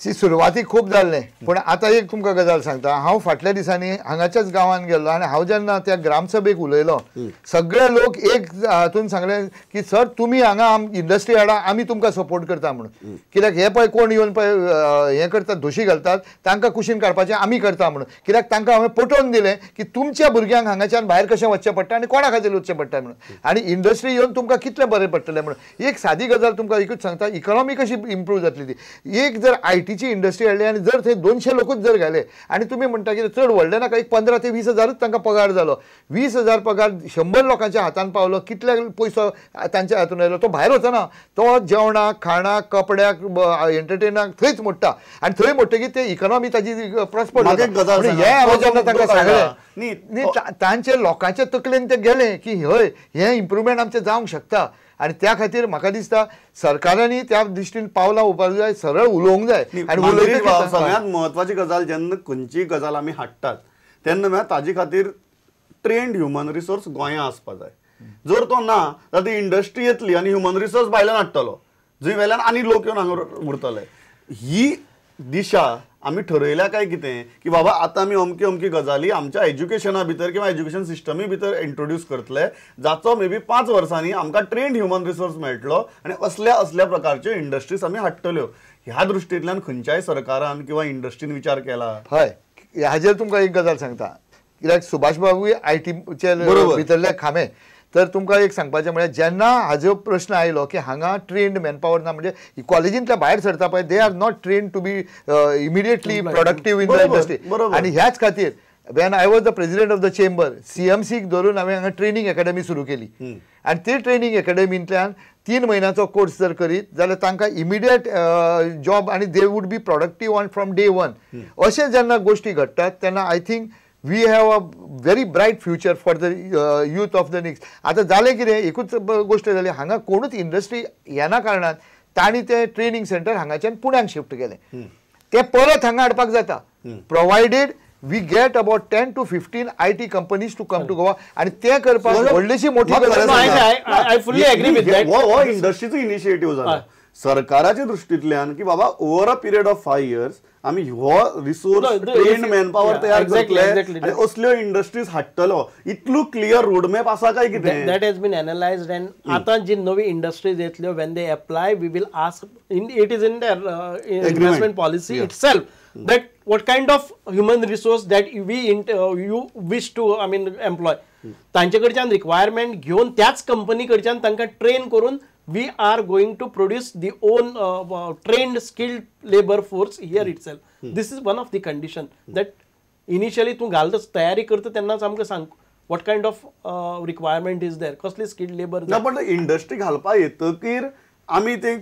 C सुरवातीक खूब जाल्लें, पूण आतां एक तुमकां गजाल सांगता. हांव फाटल्या दिसांनी हांगाच्याच गांवांत गेल्लो आनी हांव जेन्ना त्या ग्रामसभेक उलयलो, सगळे लोक एक हातून सांगले की सर तुमी हांगा इंडस्ट्री हाडा, आमी तुमकां सपोर्ट करता म्हणून. कित्याक हे पळय कोण येवन पळय हें करतात, दोशी घालतात, तांकां कुशीन काडपाचें आमी करता म्हणून. कित्याक तांकां हांवें पटोवन दिलें की तुमच्या भुरग्यांक हांगाच्यान भायर कशें वचचें पडटा आनी कोणा खातीर वचचें पडटा म्हणून, आनी इंडस्ट्री येवन तुमकां कितलें बरें पडटलें म्हणून. एक सादी गजाल तुमकां एकूच सांगता, इकॉनॉमी कशी इम्प्रूव जातली ती. एक जर आयटीची इंडस्ट्री हाडली आनी जर थंय 200 लोकूच जर घाले आनी तुमी म्हणटा की चड व्हडलें नाका, एक 15 ते 20 हजारूच तांकां पगार जालो, 20 हजार पगार 100 लोकांच्या हातान पावलो, कितले पयसो तांच्या हातून आयलो तो भायर वचना, तो जेवणाक, खाणाक, कपड्याक, एंटरटेनाक थंयच मोडटा आनी थंय मोडटकीर ते इकॉनॉमी ताजी प्रॉस्पर जाता. हें हांवें जेन्ना तांकां सांगलें न्ही, तांचे लोकांच्या तकलेन ते गेलें की हय हें इम्प्रुवमेंट आमचें जावंक शकता. आनी त्या खातीर म्हाका दिसता सरकारांनी त्या दृश्टीन पावलां उबारूंक जाय, सरळ उलोवंक जाय. आनी सगळ्यांत म्हत्वाची गजाल, जेन्ना खंयचीय गजाल आमी हाडटात तेन्ना म्हळ्यार ताजे खातीर ट्रेन्ड ह्युमन रिसोर्स गोंया आसपा जाय. जर तो ना जाल्यार ती इंडस्ट्री येतली आनी ह्युमन रिसोर्स भायल्यान हाडटलो, जंय वेल्यान आनी लोक येवन हांगा उरतले. ही दिशा आमी ठरयल्या काय कितें की बाबा आतां आमी अमकी अमकी गजाली आमच्या एज्युकेशना भितर किंवा एज्युकेशन सिस्टमी भितर इंट्रोड्यूस करतले, जाचो मे बी 5 वर्सांनी आमकां ट्रेन्ड ह्युमन रिसोर्स मेळटलो आनी असल्या असल्या प्रकारच्यो इंडस्ट्रीज आमी हाडटल्यो. ह्या दृश्टींतल्यान खंयच्याय सरकारान किंवा इंडस्ट्रीन विचार केला? हय, हाजेर तुमकां एक गजाल सांगता, कित्याक सुभाष बाबूय आयटीचे भितरले खांबे. तर तुमकां एक सांगपाचें म्हळ्यार जेन्ना हाजो प्रश्न आयलो की हांगा ट्रेन्ड मॅनपावर ना, म्हणजे कॉलेजींतल्या भायर सरता पळय, they are not trained to be immediately productive in the industry. आनी ह्याच खातीर when I was the president of the chamber, CMCक धरून हांवें हांगा ट्रेनींग एकेडमी सुरू केली आनी ती ट्रेनींग एकेडमींतल्यान 3 म्हयन्याचो कोर्स जर करीत जाल्यार तांकां इमिडिएट जॉब आनी they would be productive on from day 1. अशें जेन्ना गोश्टी घडटात तेन्ना I think we have a very bright future for the youth of the next. आतां जालें कितें, एकूच गोश्ट जाली, हांगा कोणूच इंडस्ट्री येना कारणान तांणी तें ट्रेनींग सेंटर हांगाच्यान पुण्याक शिफ्ट केलें. तें परत हांगा हाडपाक जाता, provided we get about 10 to 15 IT companies to come to Goa. आनी तें करपाक व्हडलीशी मोठी गजाल. I fully agree with that. हो इंडस्ट्रीचो इनिशिएटीव जाला सरकाराच्या दृश्टींतल्यान की बाबा over a period of 5 years आमी हो रिसोर्स ट्रेन्ड मॅनपावर तयार करतले आनी असल्यो इंडस्ट्रीज हाडटलो. इतलो क्लियर रोडमॅप आसा काय कितें? That has been analysed and आतां जी नवी industries येतल्यो, when they apply we will ask, it is in their investment policy itself that what kind of human resource that we you wish to, I mean, employ. तांचे कडच्यान requirement घेवन त्याच company कडच्यान तांकां train करून we are going to produce the own trained skilled labor force here itself. This is one of the condition that initially तूं घालता तयारी करता तेन्नाच आमकां सांग what kind of requirement is there, कसली skilled labor. ना, पण इंडस्ट्री घालपा येतकीर आमी ते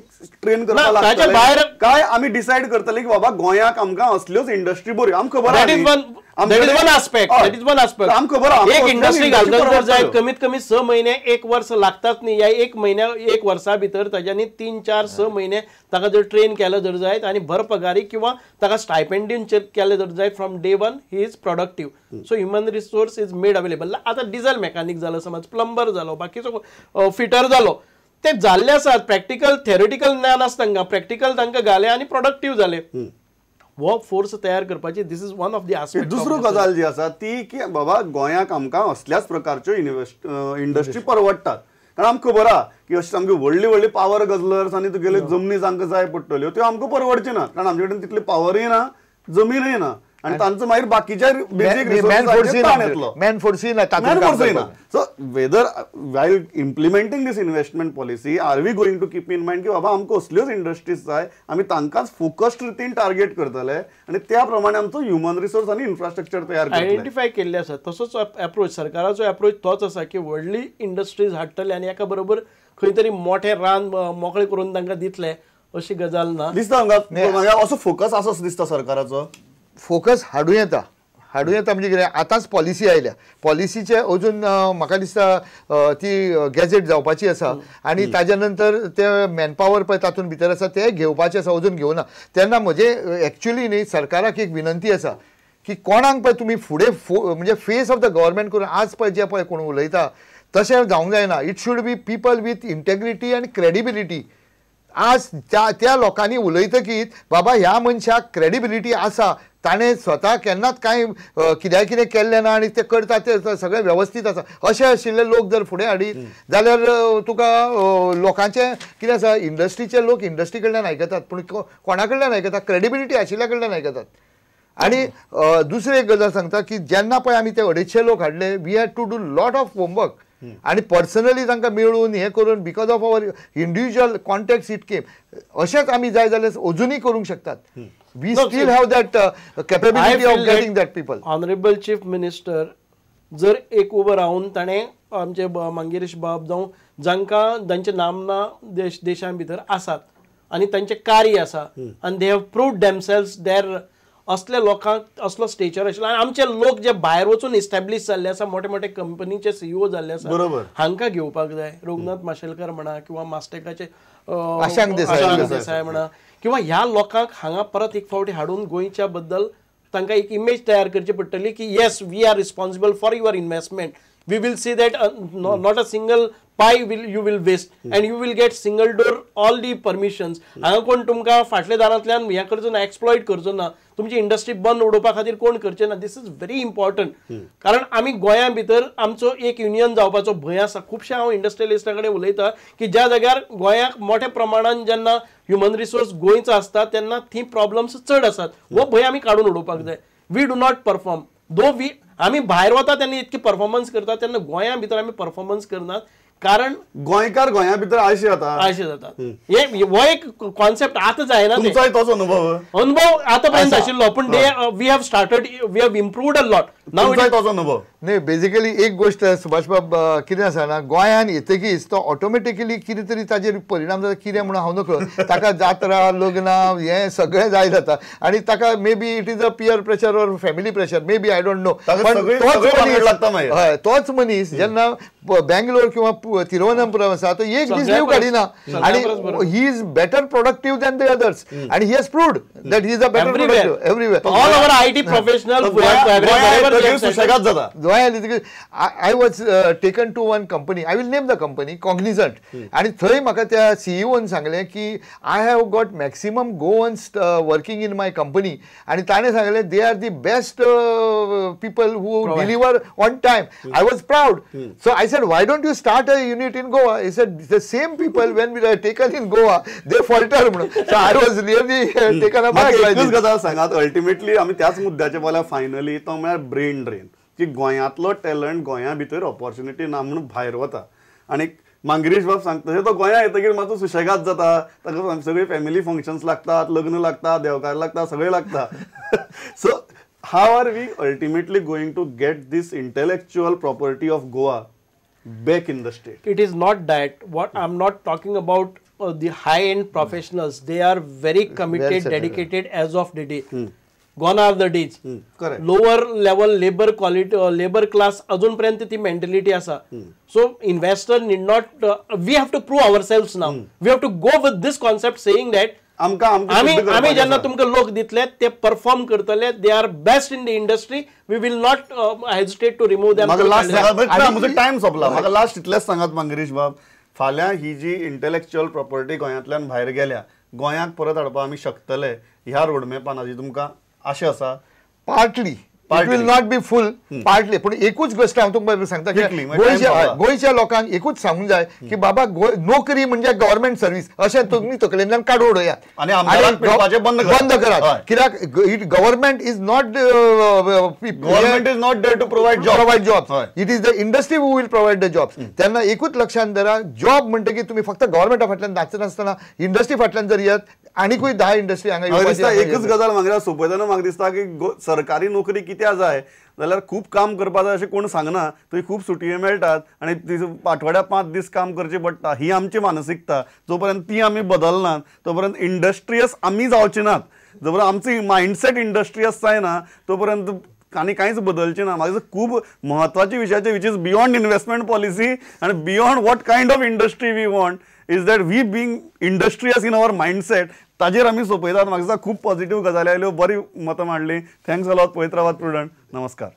ट्रेन करपाक लागतले काय आमी डिसायड करतले की बाबा गोंयाक आमकां असल्योच इंडस्ट्री बऱ्यो, आमकां खबर आसा. That is one aspect. That is one aspect. आमकां खबर आसा एक इंडस्ट्री घालतले जर जाय कमीत कमी 6 महिने 1 वर्स लागतात न्ही. ह्या 1 महिन्या 1 वर्सा भितर ताज्यांनी 3, 4, 6 महिने ताका जर ट्रेन केलो जर जायत आनी भर पगारी किंवा ताका स्टायपेंडीन केलें जर जायत, from day 1 he is productive. So human resource is made available. आतां डिझल मेकॅनीक जालो समज, प्लंबर जालो, बाकीचो फिटर जालो, ते जाल्ले आसात. प्रॅक्टिकल थेरॉटिकल ज्ञान आसा तांकां, प्रॅक्टिकल तांकां घालें आनी प्रोडक्टीव जाले. हो फोर्स तयार करपाची this is one of the aspect. दुसरी गजाल जी आसा ती की बाबा गोंयाक आमकां असल्याच प्रकारच्यो इंडस्ट्री परवडटात, कारण आमकां खबर आहा की अशी सामकी व्हडली व्हडली पावर गजलर्स आनी तुगेले जमनी जांकां जाय पडटल्यो त्यो आमकां परवडच्यो ना, कारण आमचे कडेन तितली पावरूय ना, जमीनय ना, आनी तांचो मागीर बाकीच्या बेजीक रिसोर्साचेर ताण येतलो, मॅन फोर्सूय ना. So whether while implementing this investment policy are we going to keep in mind की बाबा आमकां असल्योच इंडस्ट्रीज जाय, आमी तांकांच फोकस्ड रितीन टार्गेट करतले आनी त्या प्रमाणे आमचो ह्युमन रिसोर्स आनी इन्फ्रास्ट्रक्चर तयार करतले. आयडेंटिफाय केल्ले आसा तसोच एप्रोच सरकाराचो एप्रोच तोच आसा की व्हडली इंडस्ट्रीज हाडटले आनी एका बरोबर खंय तरी मोठे रान मोकळे करून तांकां दितले अशी गजाल ना दिसता आमकां. असो फोकस आसा असो दिसता सरकाराचो. फोकस हाडूं येता, हाडूं येता म्हणजे कितें, आतांच पॉलिसी आयल्या, पॉलिसीचे अजून म्हाका दिसता ती गॅझेट जावपाची आसा आनी ताज्या नंतर ते मॅनपावर पळय तातूंत भितर आसा ते घेवपाचे आसा, अजून घेवना. तेन्ना म्हजें एक्चुली न्ही सरकाराक एक विनंती आसा की कोणाक पळय तुमी फुडें म्हणजे फेस ऑफ the government करून आज पळय जे पळय कोण उलयता तशें जावंक जायना. It should be people with integrity आनी क्रेडिबिलिटी. आज त्या त्या लोकांनी उलयतकीच बाबा ह्या मनशाक क्रेडिबिलिटी आसा, ताणें स्वता केन्नाच कांय कित्याक कितें केल्लें ना आनी ते करता ते सगळें वेवस्थीत आसा, अशें आशिल्ले लोक जर फुडें हाडीत जाल्यार तुका लोकांचें कितें आसा, इंडस्ट्रीचे लोक इंडस्ट्री कडल्यान आयकतात, पूण कोणा कडल्यान आयकतात, क्रेडिबिलिटी आशिल्ल्या कडल्यान आयकतात. आनी दुसरी एक गजाल सांगता की जेन्ना पळय आमी ते 250 लोक हाडले, we had to do lot of homework आनी पर्सनली तांकां मेळून हें करून, because of our individual contacts it came. अशेंच आमी जाय जाल्यार अजुनूय करूंक शकतात. We still have that capability of getting that people. Honourable chief minister जर एक उबो रावन ताणें आमचे मंगेश बाब जावं जांकां जांचे नामना देश देशां भितर आसात आनी तांचें कार्य आसा आनी they have proved themselves there, असल्या लोकांक असलो स्टेचर आशिल्लो. आनी आमचे लोक जे भायर वचून इस्टॅब्लीश जाल्ले आसा, मोठे मोठे कंपनीचे सीईओ जाल्ले आसा, हांकां घेवपाक जाय. रघुनाथ माशेलकर म्हणा किंवा मास्टेकाचे आशांक देसाय म्हणा, किंवा ह्या लोकांक हांगा परत एक फावटी हाडून गोंयच्या बद्दल तांकां एक इमेज तयार करची पडटली की yes we are responsible for your investment, we will see that not a single pie will you will waste and you will get single door all the permissions. हांगा कोण तुमकां फाटल्या दारांतल्यान हें करचो ना, एक्सप्लॉयट करचो ना, तुमची इंडस्ट्री बंद उडोवपा खातीर कोण करचे ना. This is very important. कारण आमी गोंया भितर आमचो एक युनियन जावपाचो भंय आसा. खुबशे हांव इंडस्ट्रियलिस्टा कडेन उलयता की ज्या जाग्यार गोंयाक मोठ्या प्रमाणान जेन्ना ह्युमन रिसोर्स गोंयचो आसता तेन्ना थंय प्रॉब्लम्स चड आसात. हो भंय आमी काडून उडोवपाक जाय. We do not perform though we आमी भायर वता तेन्ना इतकी परफॉर्मन्स करता, तेन्ना गोंया भितर आमी परफॉर्मन्स करनात, कारण गोंयकार गोंया भितर आळशी जाता, आळशी जातात. हे हो एक कॉन्सेप्ट आतां जायना, तुमचोय तोच अनुभव आतां पर्यंत आशिल्लो, पूण they we have started, we have improved a lot. तुमचोय तोच अनुभव न्ही. बेजिकली एक गोश्ट सुभाष बाब कितें आसा ना, गोंयान येतकीच तो ऑटोमॅटिकली कितें तरी ताजेर परिणाम जाता, कितें म्हणून हांव नकळो, ताका जात्रा लग्नां हें सगळें जाय जाता आनी ताका maybe it is a peer pressure or family pressure, maybe I don't know. पण तोच मनीस जेन्ना बेंगलोर किंवा तिरुवनंतपुरम आसा तो एक दीस लीव काडिना आनी he is better productive than the others आनी he has proved that he is a better productive everywhere. All our IT professional सुशेगाद जाता. I was taken to one company, I will name the company, Cognizant, आनी थंय म्हाका त्या सीईओन सांगलें की I have got maximum Goans working in my company आनी ताणें सांगलें they are the best people who deliver on time. I was proud. So I said why don't you start a unit in Goa? He said the same people when we are taken in Goa they falter म्हणून. So I was really taken aback. एकूच गजाल सांगात, ultimately आमी त्याच मुद्द्याचेर पावल्या finally, तो म्हळ्यार brain drain, की गोंयांतलो टॅलंट गोंया भितर ऑपॉर्च्युनिटी ना म्हणून भायर वता. आनी मांगिरीश बाब सांगता तशें तो गोंया येतकीर मातसो सुशेगाद जाता, ताका सगळी फॅमिली फंक्शन्स लागतात, लग्न लागता, देवकार लागता, सगळें लागता. So how are we ultimately going to get this intellectual property of Goa back in the state? It is not that. What I am not talking about the high end professionals, they are very committed, dedicated as of the day. Gone are the days. Correct. Lower level labor quality, labor class अजून पर्यंत ती mentality आसा. So investor need not, we have to prove ourselves now. We have to go with this concept saying that आमी जेन्ना तुमकां लोक दितले ते परफॉर्म करतले, they are best in the industry, we will not hesitate to remove them. म्हजो time सोंपला, म्हाका last इतलेंच सांगात मंगेश बाब, फाल्यां ही जी इंटलेक्च्युअल प्रॉपर्टी गोंयांतल्यान भायर गेल्या, गोंयांक परत हाडपाक आमी शकतले ह्या रोडमॅपान हाजी तुमकां आशा आसा? Partly, it will not be full, partly. पूण एकूच गोश्ट हांव तुमकां सांगता की गोंयच्या लोकांक एकूच सांगूंक जाय की बाबा नोकरी म्हणजे गव्हर्मेंट सर्वीस अशें तुमी तकलेंतल्यान काडून उडयात आनी बंद करात. कित्याक government is not, government is not there to provide job, it is the industry who will provide the jobs. तेन्ना एकूच लक्षांत धरा, जॉब म्हणटकीर तुमी फक्त गव्हर्मेंटा फाटल्यान नाचनासतना इंडस्ट्री फाटल्यान जर येत आनीकूय 10 इंडस्ट्री हांगा. एकूच गजाल म्हाका सोंपयतना म्हाका दिसता की सरकारी नोकरी कित्याक जाय जाल्यार खूब काम करपा जाय अशें कोण सांगना, थंय खूब सुटयो मेळटात आनी आठवड्याक 5 दीस काम करचें पडटा. ही आमची मानसिकता जो पर्यंत ती आमी बदलनात तो पर्यंत इंडस्ट्रियस आमी जावचे नात, जो पर्यंत आमची मायंडसेट इंडस्ट्रियस जायना तो पर्यंत आनी कांयच बदलचें ना. म्हाका खूब म्हत्वाचे विशयाचे which is beyond investment policy आनी beyond what kind of industry we want is that we being industrious in our mindset. ताजेर आमी सोंपयतात. म्हाका दिसता खूब पॉझिटिव्ह गजाली आयल्यो, बरी मतां मांडली. Thanks a lot. पळयत रावात प्रुडंट. नमस्कार.